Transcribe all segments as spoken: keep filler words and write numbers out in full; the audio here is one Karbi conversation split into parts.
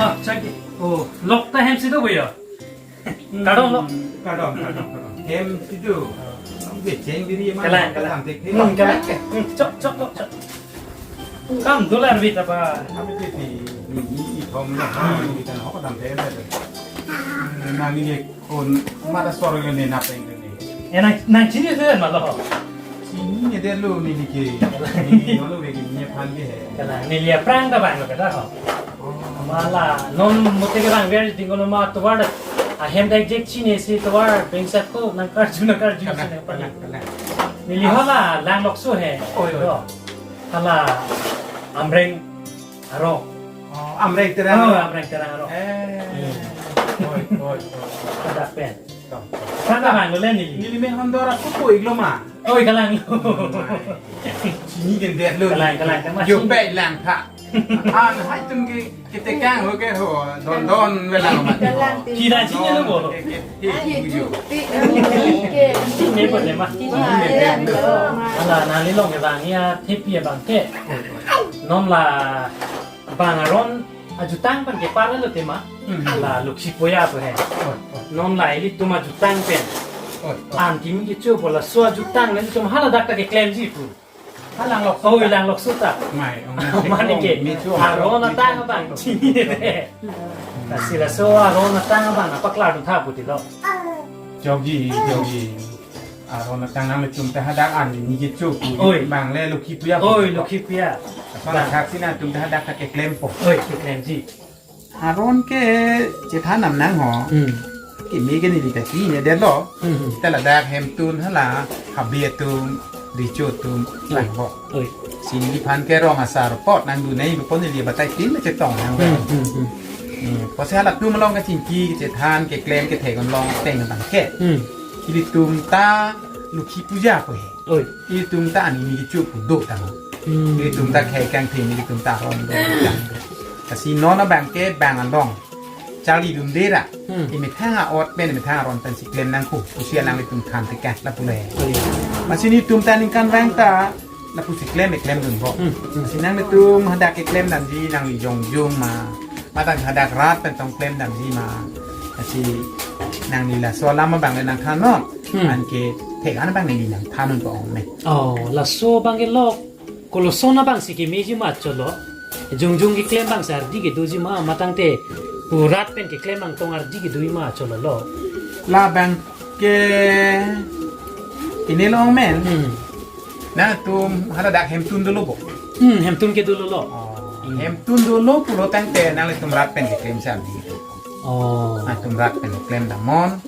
Ah, chaki. Oh, lok ta hem si do, bhaiya. Kardom lo. Kardom, kardom, kardom. Hem si do. Sampai ceng diri mana? Kalang, kalang. Tante. Hmm, kalang. Hmm, chok, chok, chok, chok. Kam dolar bit apa? Kami bit di, di, di, di thom na, ha, di tan hok dam te na. Nang ni kon mata soro yo ne na peng ne. Eh, nang, nang chini se ma lo. Chinine detlo neli ke. Neli lo ve ke nephan ke he. Kalang, neli aphrang ta vanglo ke ta ho. Oh. Mala, non mote kevangver ding kono ma tovar ahem dak jek chinisi tovar bengsak ko nangkarju nangkarju. Kalang, si nang pernah. Kalang, kalang. Neli hala lang lokso he. Oh, iya. Hala Amreng arong. Oh, Amreng Terang. Oh, Amreng Terang arong. Eh. Hmm. Oi, oi, oi. Ada pen. Tong, tong. Sana bang lo neli. Neli me Honduras ko koi lo ma. Oi, kalang lo. Chinine detlo. Kalang, kalang, kalang. Yo pe lang tha. An hai tum ke, ketekang ho ke ho, don don velang ma. Kalang. Kita chinine lo bo. Ke, ke, ke, yo. Ti, ti, ke. Chinine bo le ma. Ala nangli long ke bang ya, thepi abang ke. Non la bang aron ajutang pen kepar lo tema. Hmm. La Lokhi Puja pu he. Oh, oh. Non la ilitum ajutang pen. Oh, oh. An kimi kecho pu laso ajutang le tum hala dak ta keklemji pu. Hala lang lokso ta. Oi, lang lokso ta. Mai, ong. Mane ke. Mi cho. Aron atang abang chinine. Lasi laso aron atang abang apaklar dun tha pu ti lo. Jogi, jogi. Aron atang nanglitum ta hadak an ni kecho pu. Oi. Bang le Lokhi Puja. Oi, Lokhi Puja. Apa bang. Hadak si nangtum ta hadak ta keklempo. Oi, keklemji. Aron ke chethan nam nang ho. Hmm. Keme ke neli ta chinine detlo. Hmm, hmm. Ta ladak hemtun hala, habe atum, recho atum, hmm, lang ho. Oi. Si neliphan ke rong asar apot nangdun nai, apot neli batai tin chetong nang. Hmm, hmm, hmm. Hmm. Apotsi halatum along kachingki, kachethan, keklem, kethek along ateng abang ke. Hmm. Ilitum ta Lokhi Puja pu he. Oi. Ilitum ta an ni kecho pu do tang. Hmm. Ilitum ta khei kangthim, ilitum ta aron do tang do. Lasi non abang ke bang along charlidunde ra. Hmm. Emethang a-ot pen, emethang aron pensi klem nangpo pusi alanglitum than tekang lapu le. Oi. Lasi nelitum ta ningkan vang ta lapusi klem, eklem dunpo. Hmm. Lasi nanglitum hadak keklem damji nangli jongjong ma, matang hadak rat pen tong klem damji ma. Lasi nangli laso alam abang le nangthan non. Hmm. Anke thek an abang neli nangthan unpo ong me. Oh, laso abang ke lok koloson abang si kemeji ma cholo. Jongjong keklem abang si ardi kedoji ma, matangte pu rat pen keklem abang tong ardi kedoji ma cholo lo. Labang ke ini lo ong men. Hmm. Nangtum hala dak hemtun dolo bo. Hmm, hemtun ke dolo lo. Oh, hmm. Hemtun dolo pulo tangte nanglitum rat pen keklem si ardi kedo. Oh. Nangtum rat pen klem dam non.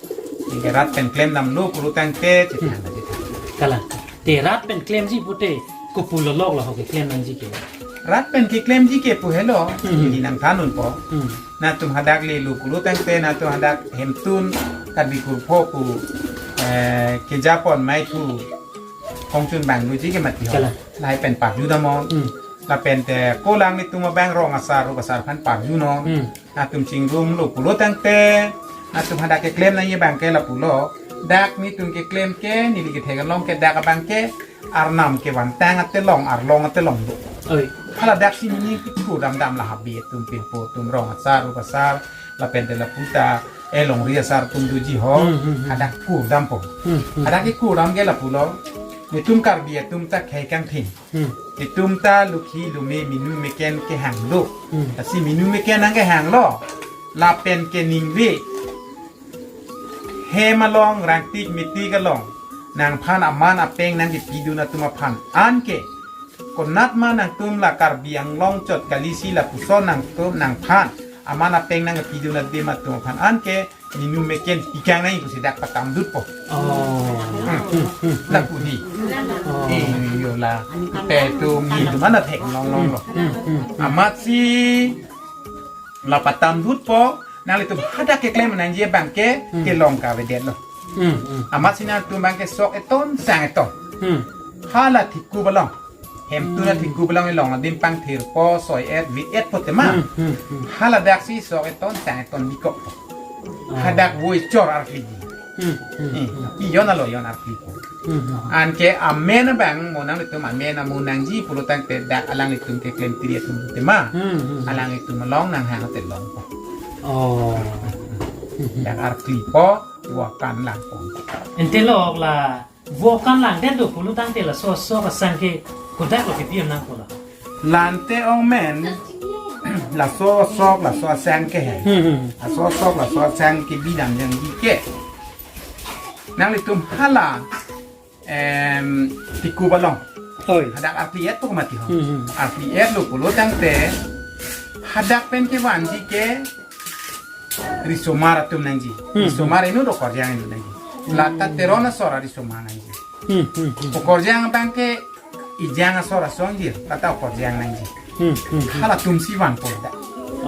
Ningke rat pen klem damlo pulo tangte chethan ta chethan. Kalang. Te rat pen klemji pute kopi lo lok lo ho keklem nangji ke. Rat pen keklemji ke pu helo, hmm, neli nangthan unpo. Hmm. Nangtum hadak le lo pulo tangte nangtum hadak hemtun Karbi Kurpho pu, eh, kejapon maithu kongchun bang luji ke mati ho. Kalang. Lahai pen parju dam non. Hmm. Lapen te ko alanglitum abang rong asar rup asar aphan parju non. Hmm. Nangtum chingrumlo pulo tangte, nangtum hadak keklem nangji abang ke lapulo. Dak nelitum keklem ke, neli kethek along ke dak abang ke, arnam kevantang atelong, arlong atelong do. Oi. Hala dak si neli kuthu dam dam la habe atum, pinpo atum, rong asar rup asar, Lapen te lapu ta, eh, longri asar atum doji ho. Hmm, hmm, hmm. Hadak kurdampo. Hmm, hmm. Hadak ke kurdam ke lapulo. Netum Karbi atum ta khei kangthim. Hmm. Netum ta lukhi lume minu meken kehang do. Hmm. Lasi minu meken nangkehanglo. Lapen ke ningve. Hem along rangtik metik along. Nangphan aman apeng nangkepidun atum aphan. Anke. Konat ma nangtum la Karbi Anglong chot kalisi lapuson nangtum nangphan. Aman apeng nangkepidun adim atum aphan. Anke. Minu meken pikang nai pusi dak patam dutpo. Oh. Hmm. Hmm, hmm, hmm. Lapu di. Oh. Eh, yo la. Pe tu mi tu mana thek long long lo. Hmm, hmm, hmm. Amatsi la patam dutpo, nanglitum hadak keklem nangji abangke, hmm, kelong kavedetlo. Hmm, hmm. Amatsi nangtum abangke sok eton, sang eton. Hmm. Hala thikku balong. Hemtun a thikku balong elong adim pangthirpo, soi-et, vit-etpo tema. Hmm, hmm, hmm. Hala daksi sok eton, sang eton bikokpo. Ah. Hadak voi chor arkli. Hmm, hmm, hmm. Eh, pi yon alo yon arklipo. Hmm, hmm. Anke amen abang mo nanglitum amen amu nangji pulo tangte dak alanglitum keklem tiri atum tema. Hmm, hmm, hmm. Alanglitum along nanghang te longpo. Oh. Dak arklipo, vokan langpo. Ante lo la vokan langdet do pulo tangte laso sok asang ke kodak lo kepi-am nangpo la. Lante ong men, laso sok, laso asang ke he. Hmm, hmm. Laso sok, laso asang ke bidam jangji ke. Nanglitum hala, em, thikku balong. Oi. Hadak arkli-etpo mati ho. Hmm, hmm. Arkli-etlo pulo tangte, hadak pen kevanji ke, risomar atum nangji. Hmm. Risomar inut, okorjang inut nangji. Lata Teron asor arisomar nangji. Hmm, hmm, hmm. Okorjang abangke ejang asor asongjir, lata okorjang nangji. Hmm, hmm, hmm. Halatumsi vanpo dak.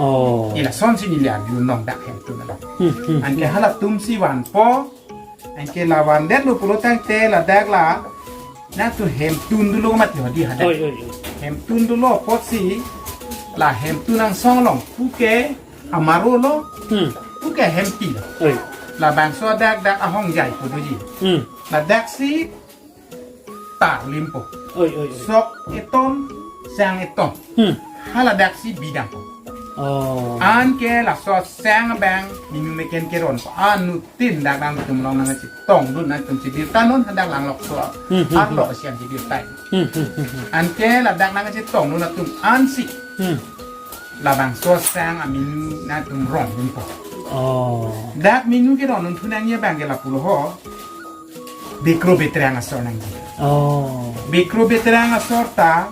Oh. Ila sonsi neli arjulong dak hemtun along. Hmm, hmm, hmm. Anke halatumsi vanpo, anke la vandetlo pulo tangte ladak la, nangtum hemtun dolo mati hodi hadak. Oi, oi, oi. Hemtun dolo apotsi, la hemtun angsong along, puke, amaro lo, hmm, puke hempi lo. Oi. Labangso dak dak ahongjai pu doji. Hmm. Ladaksi tarlimpo. Oi, oi, oi. Sok eton, sang eton. Hmm. Hala daksi bidampo. Oh. Anke laso sang abang minu meken keronpo. Anuttin dak nangtum along nangchetongdun nangtum chedir tanon hadak langlok so. Hmm, hmm, hmm. Arlo siam chedir tai. Hmm, hmm, hmm, hmm. Anke ladak nangchetongdun atum ansi. Hmm. Labangso sang aminu nangtum rondunpo. Oh. Dak minu kerondun thu nangji abangke lapulo ho. Bikro Bitrang asor nangji. Oh. Bikro Bitrang asor ta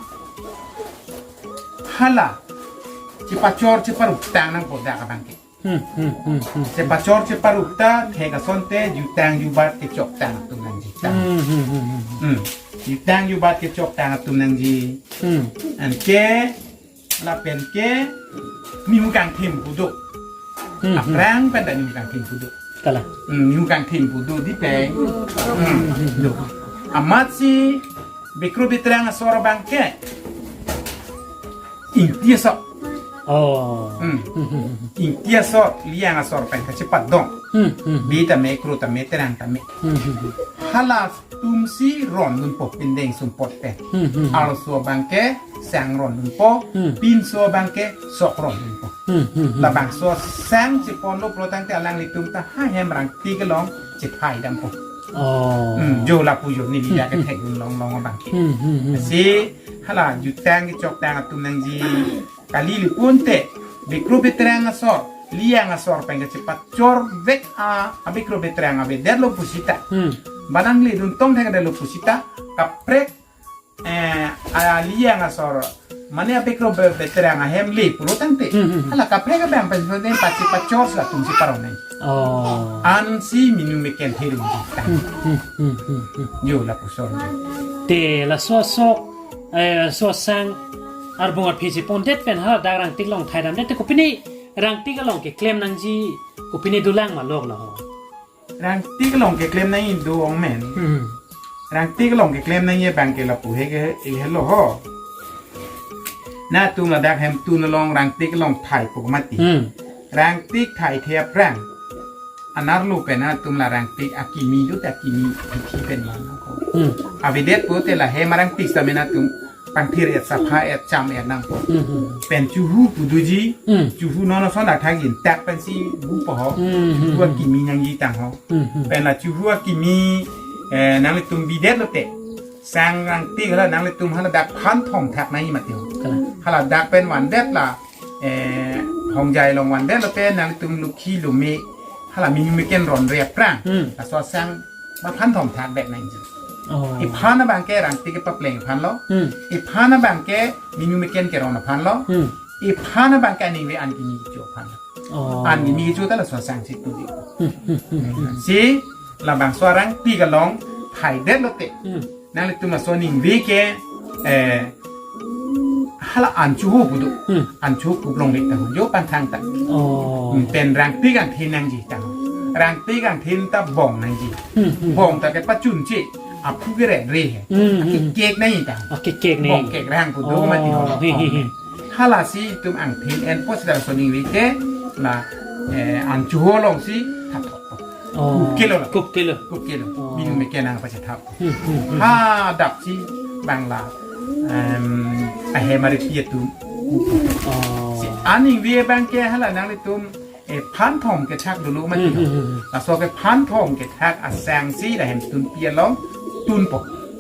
hala chepachor cheparuktang nangpo dak abangke. Hmm, hmm, hmm, hmm. Chepachor cheparukta thek asonte jutang jubat kechoktang atum nangji. Hmm, hmm, hmm, hmm. Hmm. Jutang jubat kechoktang atum nangji. Hmm. Anke lapen ke mihukangthim pu do. Hmm, hmm. Aphrang pen ta mihukangthim pu do. Kalang. Hmm, mihukangthim pu do di peng. Hmm, do. Amatsi Bikro Bitrang asor abangke Ingti asor. Oh. Hmm. Hmm, hmm, hmm. Ingti asor, Liyang asor pen kachepadong. Hmm, hmm, hmm. Bi tame, kro tame, terang tame. Hmm, hmm, hmm. Halatumsi rondunpo pindeng sumpot pen. Hmm, hmm, hmm. Arloso abangke sang rondunpo, hmm, pinso abangke sok rondunpo. Hmm, hmm, hmm. Labangso sang cheponlo pulo tangte alanglitum ta ha hem rangtik along chethai dampo. Oh. Hmm, jo lapu jo neli dak kethekdun longlong abangke. Hmm, hmm, hmm. Si hala jutang kechoktang atum nangji kali lipun te, Bikro Bitrang asor, Liyang asor pen kachepachorvek a, a Bikro Bitrang avedetlo pusita. Hmm. Banang ledun tong thekdetlo pusita, kaprek, eh, a Liyang asor, mane a Bikro Be-, Bitrang ahem le pulo tangte. Hmm, hmm, hmm. Hala kaprek abang pen pen pachepachor sa atumsi parong nai. Oh. Ansi minu meken hiring. Hmm, hmm, hmm, hmm, hmm. Jo lapuson. Te laso sok, eh, so sang arbung arphi chepondet pen hala dak rangtik along thai damdet te kopine rangtik along keklem nangji kopine dolang malok lo ho. Rangtik along keklem nangji do ong men. Hmm. Rangtik along keklem nangji abangke lapu he ke, eh, helo ho. Nangtum ladak hemtun along rangtik along thaipo mati. Hmm. Rangtik thaithe aphrang. Anerlo pen nangtum la rangtik akimi do ta akimi hithi pen mana ko. Hmm. Avedetpo te la hem arangtik sitame nangtum pangthir et, sapha et, cham et nangpo. Hmm, hmm. Pen chuhu pu doji, Hmm. chuhu non ason athak intak pensi bupo ho. Hmm, hmm, Chuhu hmm. akimi nangji tang ho. Hmm, hmm. Pen la chuhu akimi, eh, nanglitum bidet lote. Sang rangtik hala nanglitum hala dak phan thom thak nangji mati ho. Kalang. Hala dak pen vandet la, eh, hongjai along vandet lote nanglitum lukhi lume hala menu meken ronre aphrang. Hmm. Laso asang ba phan thom thak bek nangji. Oh. Iphan abangke rangtik kepapleng aphan lo. Hmm. Iphan abangke menu meken keron aphan lo. Hmm. Iphan abangke aningve an kimi kecho aphan lo. Oh. An kimi kecho ta laso asang si tuji. Hmm, hmm, hmm, hmm. Si labangso arangtik along phaidet lote. Hmm. Nanglitum laso aningve ke, eh, hala an chuhu pu do. Hmm. An chuhu kuplong le tang jo pangthang ta. Oh. Hmm, pen rangtik angthin nangji tang. Rangtik angthin ta bong nangji. Hmm, hmm. Bong ta kepachunche. Aphu kere re he. Hmm, hmm. Akekek nangji tang. Akekek nangji. Bong kek rang pu do Oh, mati ho. he, he, he. Hala si itum angthin enpo sida laso aningve ke la, eh, an chuhu along si thap thap. Oh. Kup kelo la. Kup kelo. Kup kelo. Oh. Menu meken nangpachethap. Hmm, hmm, hmm. Ha dap si bang la, em, ahem aripi atum. Oh. Si aningve abangke hala nanglitum, eh, phan thom kethak dolo mati Hmm, ho. hmm, hmm, hmm. Laso kephan thom kethak asang si lahem tunpi along tunpo.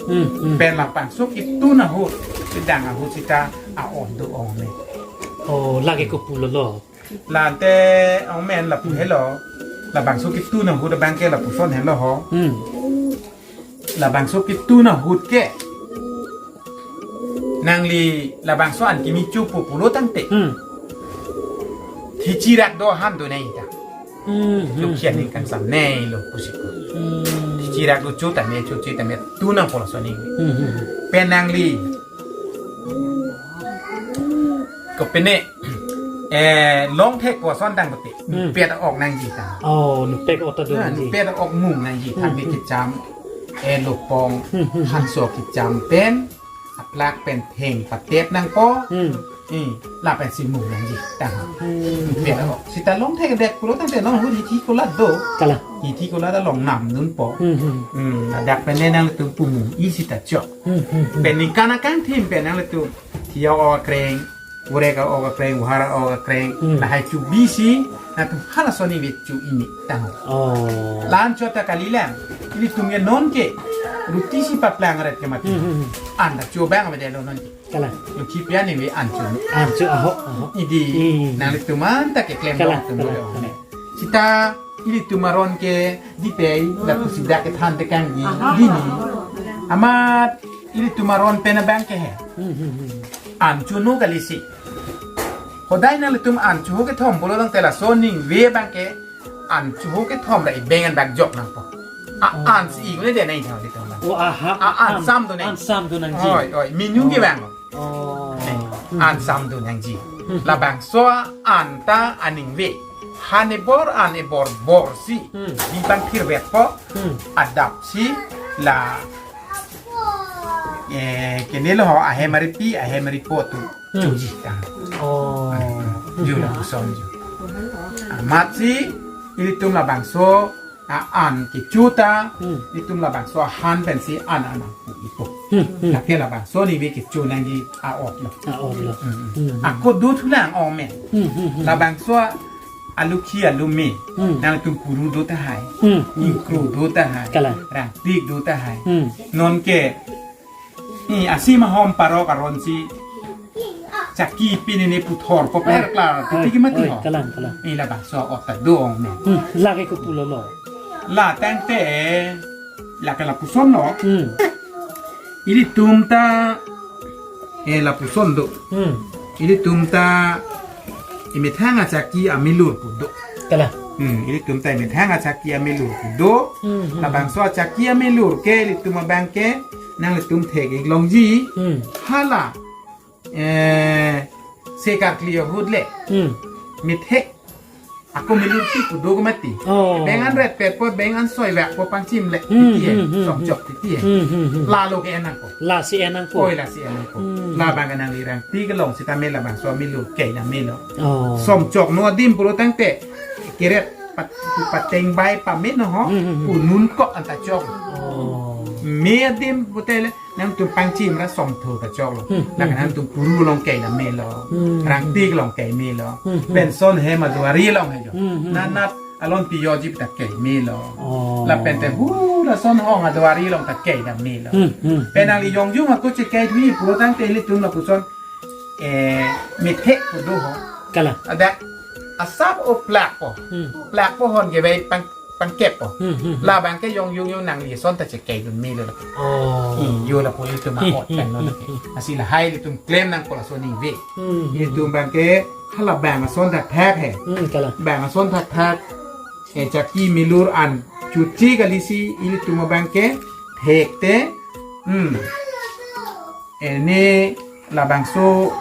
Hmm, hmm. Pen labangso ketun ahut, kedang ahut sita a-on do ong me. Oh, lake kopulo lo. Lante ong men lapu helo. Labangso ketun ahut abangke lapuson helo ho. Hmm. Labangso ketun ahut ke. Nangli labangso an kimi chupu pulo tangte. Hmm. Thichirak do han do nai ta. Hmm, hmm, Lukhian hmm. ni kangsam nai lo pusi ko. Hmm. Thichirak do chu ta me chu chi ta me tu nang polo soni. Hmm, hmm, hmm. Pen nangli. Kopine, eh, longthek ko son dang kote. Hmm. Pet ok nangji ta. Oh, nupek ota do Ah, nangji. Pet ok mung nangji. Hmm, Thami hmm. kecham, eh, lopong, Hmm, hmm, hmm. hanso kecham pen, aplak pen theng patep nangpo. Hmm. Eh, lapen si mung nangji ta. Hmm. Pet ok. Sita longthek dek pulo tangte non hu hithi kolat do. Kalang. Hithi kolat along namdunpo. Hmm, hmm. Hmm, ladak pen ne nangtum pumung-i sita chok. Hmm, hmm, hmm. Pen ningkan akangthim pen nangtum. Thia ok akreng, urek ok akreng, uhar ok akreng, Hmm. lahai chu bisi, latum hala soni ve chu ini tang. Oh. La-an chot ta kalilang, ilitum ke non ke, ruti si paplang ret ke mati. Hmm, hmm, hmm. An ta chu bang ave de lo non ke. Kalang. Lukhi pian ni ve an chu. An chu aho, aho. Idi, Hmm. nanglitum an ta keklem Kalang, nangtum kalang, lo. kalang. Sita ilitum aron ke dipei, lapu sida kethan tekang di, Aha. dini. Amat ilitum aron pen abangke he. Hmm, hmm, hmm. An chuno kali si. Hodai nanglitum an chuho kethom pulo tangte laso aningve abangke an chuho kethom ra ibeng an bak jok nangpo. A, Oh. an si i kune de nai thang di tong. Oh, aha. A, an An, sam do nai. an sam do nangji. Oi, oi, menu Oh. ke bang. Oh. Eh, Hmm. an sam do nangji. Hmm. Labangso an ta aningve. Han ebor an ebor bor si. Hmm. Bipang phirvetpo. Hmm. Adap si la, eh, kene lo ho ahem aripi, ahem aripo atum. Hmm. Chuji ta. Oh. Ju lapuson ju. Amat si ilitum labangso a-an kecho ta, Hmm. ilitum labangso ahan pensi an an nangpu ipo. Hmm, hmm. Lake labangso aningve kecho nangji a-ot lo. A-ot lo. Hmm. Hmm, hmm. Ako dothulang ong men. Hmm, hmm, hmm. Labangso alukhi alume. Hmm. Nangtum kuru do tahai. Hmm, hmm. Ingkro do tahai. Kalang. Rangtik do tahai. Hmm. Non ke Ni asi mahom parok aron si chaki pini ni puthor ko per Oi, klar oi, tiki mati oi, ho. kalang, kalang. Ni labangso ot ta do ong ne. Hmm, lake kopulo lo. La tangte lake lapuson lo. Hmm. Ilitum ta eh lapuson do. Hmm. Ilitum ta imethang achaki amilur pu do. Kalang. Hmm, ilitum ta imethang achaki amilur pu do. Hmm, hmm. Labangso achaki amilur ke ilitum abang ke nanglitum thek-ik longji. Hmm. Hala, eh, se karkli ahut le. Hmm. Methek. Ako milur ti pu do ko mati. Oh. Beng an ret pet po, beng an soi vak po pangchim le. Hmm, Titi eh. hmm, hmm, Som hmm. chok titi eh. Hmm, hmm, hmm. Lalo ke enang po. Lasi enang po. Oi, lasi enang po. Hmm. Labang enang lirang ti kelong sitame labangso amilur ke na milo. Oh. Som chok no adim pulo tangte. Keret pat, pateng bai pameno ho. Hmm, hmm, hmm. Punun kok anta chok. Oh. me adim pute le nangtum pangchim ra somthu ta choklo. Hmm, hmm, Lapen hmm. nangtum puru along kei la melo. Hmm. Rangtik along kei melo. Hmm, hmm. Penson hem aduari along he jo. Hmm, hmm, hmm. Nanat alon piyoji ta kei melo. Oh. Lapen te hu lason hong aduari along ta kei la melo. Hmm, hmm. Pen nangli jongjung ako chekei thuji pulotangte ilitum lapuson. Eh, methek pu do ho. Kalang. Ada asap o plak po. Hmm. Plak po hon ke bai pang pangkep po. Hmm, hmm, hmm. Labang ke jongjung nangli ason ta chekei dun melo. Oh. Iyo lapu ilitum Hmm, a'ot hmm, pen lo hmm, lake. hmm. Lasi lahai ilitum klem nangpo laso aningve. Hmm, hmm, Ilitum hmm. bang ke hala bang ason thakthak he. Hmm, kalang. Bang ason thakthak. Eh, chaki milur an chuchi kalisi ilitum abang ke thekte. Hmm. Ene labangso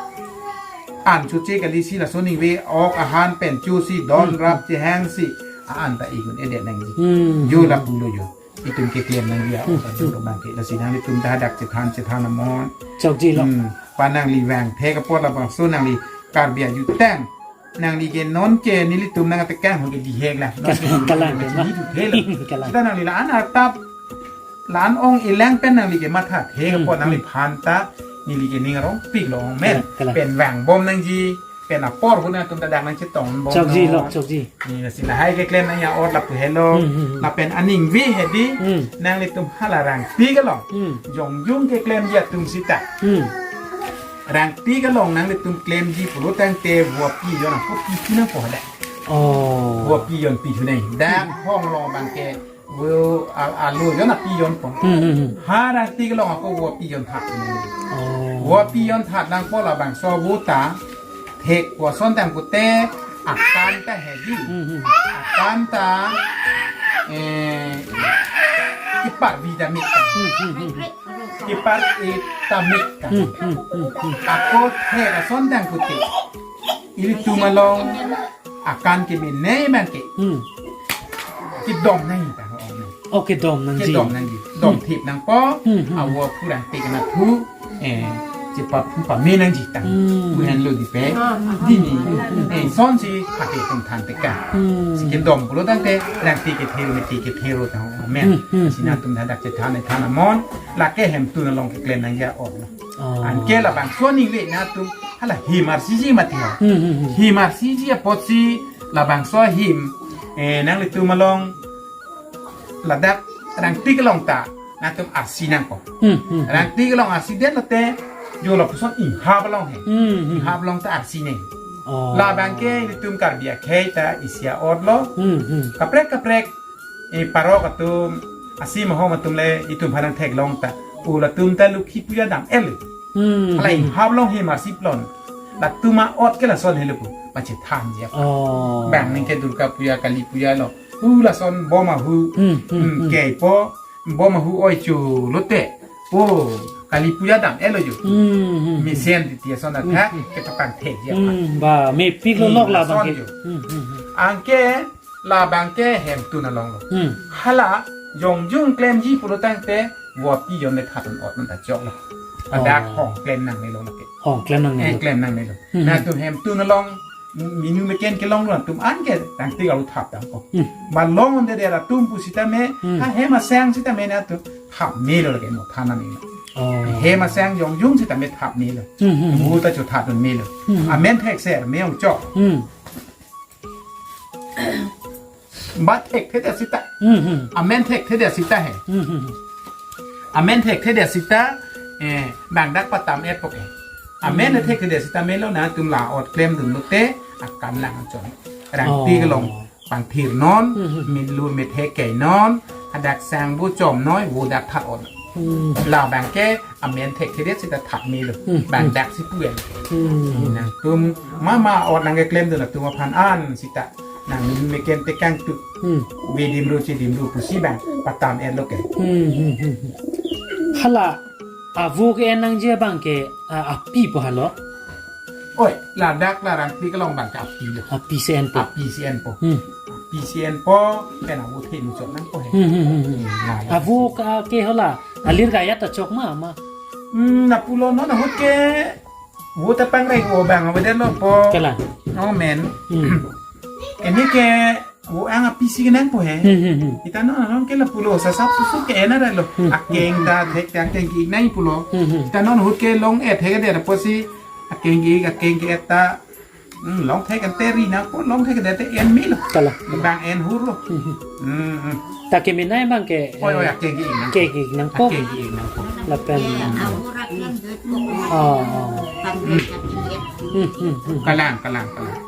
an chuche kalisi laso aningve ok ahan pen chusi don Hmm. rap chehangsi a-an ta igun edet nangji. Hmm. Jo lapulo jo. Itum keklem nangji Hmm. a-ok ajo abang ke. Lasi nanglitum ta hadak chethan chethan amon. Chokji lo. Hmm. Pa nangli vangthek apot labangso nangli Karbi ajutang. Nangli ke non ke nelitum nangtekang ho ke dihek la. Non ke Kalang, nelitum kalang. Chinithu thelo. Kalang. Seta nangli la-an atap la-an ong-elang pen nangli ke matha thek Hmm, apot nangli hmm. phan ta neli ke ning arongpik lo ongmen. Kalang, kalang. Pen vangbom nangji, pen apor hu nangtum ta dak nangchetong bom Chokji non. lo, chokji. Ni lasi lahai keklem nangji a-ok lapu helo. Hmm, hmm, hmm. Lapen aningve hedi Hmm. nanglitum hala Rangtik along. Hmm. Jongjung keklemji atum sita. Hmm. Rangtik along nanglitum klemji pulotangte vo api jon ako pi thu nangpo hada. Oh. Vo api jon pi thu nang. Dak hong along abang ke vo a- alo jon api jonpo. Hmm, hmm, hmm. Ha Rangtik along ako vo api jon that thu nang. Oh. Vo api jon that nangpo labangso vo ta thek puson tang pute akan ta hedi. Hmm, hmm. Akan ta eh kipar vi ta mik. Hmm, hmm, hmm, hmm. Kipar e ta mik ta. Hmm, hmm, hmm, hmm. Ako thek ason tang pute ilitum along akan ke mene man ke. Hmm. Kedom nangji ta ho. Oh, kedom nangji. Kedom nangji. Dom Hmm. thip nangpo. Hmm, hmm. Avo phu Rangtik na thu. Eh, chepaphu pame nangji tang. Hmm. Pu henlo di pe. Hmm. Dini. Eh, sonsi hake tum than teka. Hmm. Si kedom pulotangte Rangtik kethe methek kethe ta ho. Amen. Hmm, hmm, Sina hmm. tum hadak chethan than amon. Lake hemtun along keklem nangji a-ok. Oh. Anke labangso aningve nangtum hala him arsiji mati ho. Hmm, hmm, hmm. Him arsiji apotsi labangso him, eh, nanglitum along ladak Rangtik along ta nangtum arsi nangpo. Hmm, hmm, hmm. Rangtik along arsidet lote jo lapuson inghap along he. Hmm, hmm. Inghap along ta arsi nang. Oh. Labang ke ilitum Karbi akhei ta isi a-ok lo. Hmm, hmm. Kaprek kaprek e parok atum, asim ahom atum le itum aphan nangtheklong ta. O latum ta Lokhi puja dam-et lo. Hmm, Hala hmm. inghap along him arsi plon. Latum a-ok ke lason helo pu. Pachethanji apa. Oh. Bang ningke Durga puja, Kali puja lo. Hu lason bom ahu. Hmm, hmm, Hmm, hmm. keipo bom ahu oi chu lote. O, Kali puja dam-et lo jo. Hmm, hmm, hmm. Mesen titi ason Hmm, athak hmm. kepapangthekji apa. Hmm, ba, mepik lo Hmm, nok labang lason ke. jo. Hmm, hmm, hmm. Anke labang ke hemtun along lo. Hmm. Hala jongjung klemji pulotangte vo api jon le thaton ot man ta choklo. Pada Oh. hong klem nangne lo lake. Hong klem nangne Eh, lo. klem nangne lo. Hmm. Nangtum hemtun along minu meken kelong lo nangtum anke Rangtik alu thap tangpo. Hmm. Malong onde de latum pusitame, Hmm. ha hem asang sitame nangtum thap melo lake mo thana melo. Oh. Hem asang jongjung sitame thap melo. Hmm, hmm, hmm. Vo ta chothat melo. Hmm, hmm. Amen thekser me ong chok. Hmm. Ba thekthedet sita. Hmm, hmm. Amen thekthedet sita he. Hmm, hmm, hmm. Amen thekthedet sita, eh, bang dak patam-etpo ke. Amen Hmm. thekthedet sita melo nangtum la-ot klemdun lote akan lang chon. Rangtik Oh. along pangthir non, Hmm, hmm. milur methek kei non, hadak sang vo chom noi, vo dak that on. Hmm. Labang ke amen thekthedet sita that melo. Hmm, Bang hmm. dak si pu-en. Hmm. Nangtum mama ot nangkeklemdun atum aphan an sita. Nang meken tekang tu. Hmm. Vedim ru chedim ru pusi bang patam-et lo ke. Hmm, hmm, hmm, hmm. Hala, avo ke-en nangji abang ke, a, api po halo? Oi, ladak la Rangtik along bang ke api lo. Api si enpo. Api si enpo. Hmm. Api si enpo, pen avo the muchot nangpo he. Hmm, hmm, hmm, hmm. Nah, Avo ke hala, alir gaya ta chok ma, ma. Hmm, lapulo non ahut ke, vo ta pangreng o bang, avo delo po. Kalang. Oh, men. Hmm. Ini ke, Vo ang api si kenangpo he. Hmm, hmm, hmm. Sita non non ke lapulo, sasap susu ke-en ra lo. Hmm, hmm. Akeng ta thek ta akeng ke-ik nang pulo. Hmm, hmm. Sita non ahut ke long-et he ke der apotsi akeng ke-ik, akeng ke-et ta. Hmm, long thek ante ri nangpo, long thek ante en melo. Kalang. Bang en hur lo. Hmm, hmm. Hmm, hmm. Ta kemenei abang ke, Oi, oi, eh, akeng ke-ik nang. Ke-ik nangpo. Akeng ke-ik nangpo. Lapen. Oh, oh. Hmm, hmm, hmm. Kalang, kalang, kalang.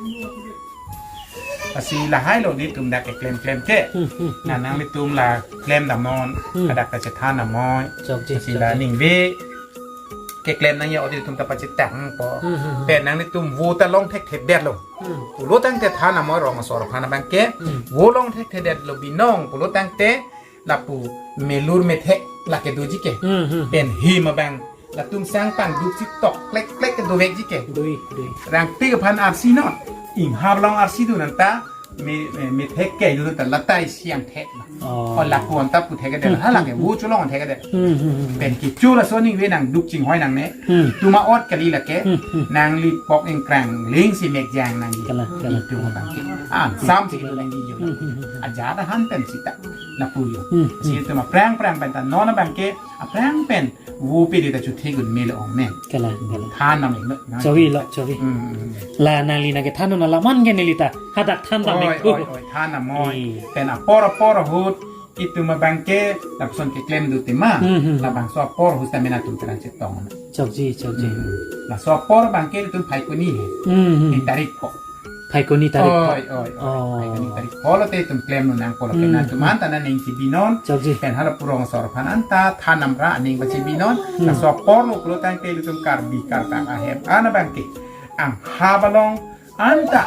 Lasi lahai lo nelitum dak keklem-klem ke. Hmm, hmm, hmm. Na nanglitum la klem damnon, Hmm. hadak ta chethan damnon. Chokji, Lasi chokji. la ningve keklem nangji adim nelitum ta pachetang po. Hmm, hmm, hmm. Pen nanglitum vo ta long thekthedet lo. Hmm. Pulo tangte than damnon rong asor aphan abang ke. Hmm. Vo long thekthedet lo binong pulo tangte lapu melur methek lake doji ke. Hmm, hmm. Pen him abang latum sang pangduk si tok klek klek ke dovekji ke. Dui, dui. Rangpik aphan arsi non. Inghap long arsi dun anta me, me, methek ke dun anta latai siang thek. Oh. Oh, lapu anta pu thekthedet. Hmm, Hala ke hmm, vo cholong thekthedet. Hmm, hmm, hmm. Pen kecho laso ningve nangduk chinghoi nangne. Hmm. Tuma ot kali lake. Hmm, hmm. Nangli pok ingkrang ling si mek jang nangji. Kalang, kalang. Itum abang ke. Ah, sam si lo nangji jo. Hmm, hmm, hmm. Ajat ahan pen sita. Lapu jo. Hmm, Lasi hmm. itum aphrang aphrang pen ta non abang ke aphrang pen vo pe de ta chuthe gun melo ong ne. Kalang, kalang. Than nam ik no. Chokji lo, chokji. Hmm, hmm, hmm. La nangli nangkethan non alam an ke neli ta hadak than dam Oi, ik tu. oi, oi, than nam oi. Hmm. Pen apor apor ahut itum abang ke lapuson keklem dun tema. Hmm, hmm. Labangso apor ahut ta mena atum terang chetong. Chokji, chokji. Hmm. Laso apor abang ke itum Phaikuni he. Hmm, hmm. Ni tarik ko. Phaikuni tarik ko. Oi, oi, oi. Oh. Phaikuni tarik ko lo te itum klem non nangpo lo Hmm, pen atum hmm. anta nangning si binon. Chokji. Pen hala pu rong asor aphan anta than nam ra aning pasi binon. Hmm. Laso apor lo pulo tangte itum Karbi Karpak ahem an abang ke anghap along anta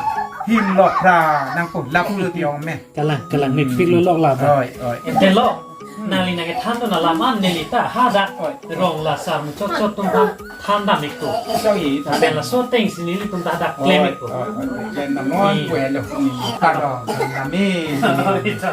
him lokra nangpo lapu lo ti ong me. Kalang, kalang, Hmm. mepik lo lok la ba. Oi, oi. Ente lo, nangli nangkethan dun alam an neli ta hadak Oi. rong lasar muchot chot atum aphan than dam ik tu. Chokji, than Pen dam. laso ateng si nelitum ta hadak klem Oi, ik tu. oi, oi, oi. Klem dam non Hmm. pu helo. Hmm. Karo, dam nami. Oi, ta.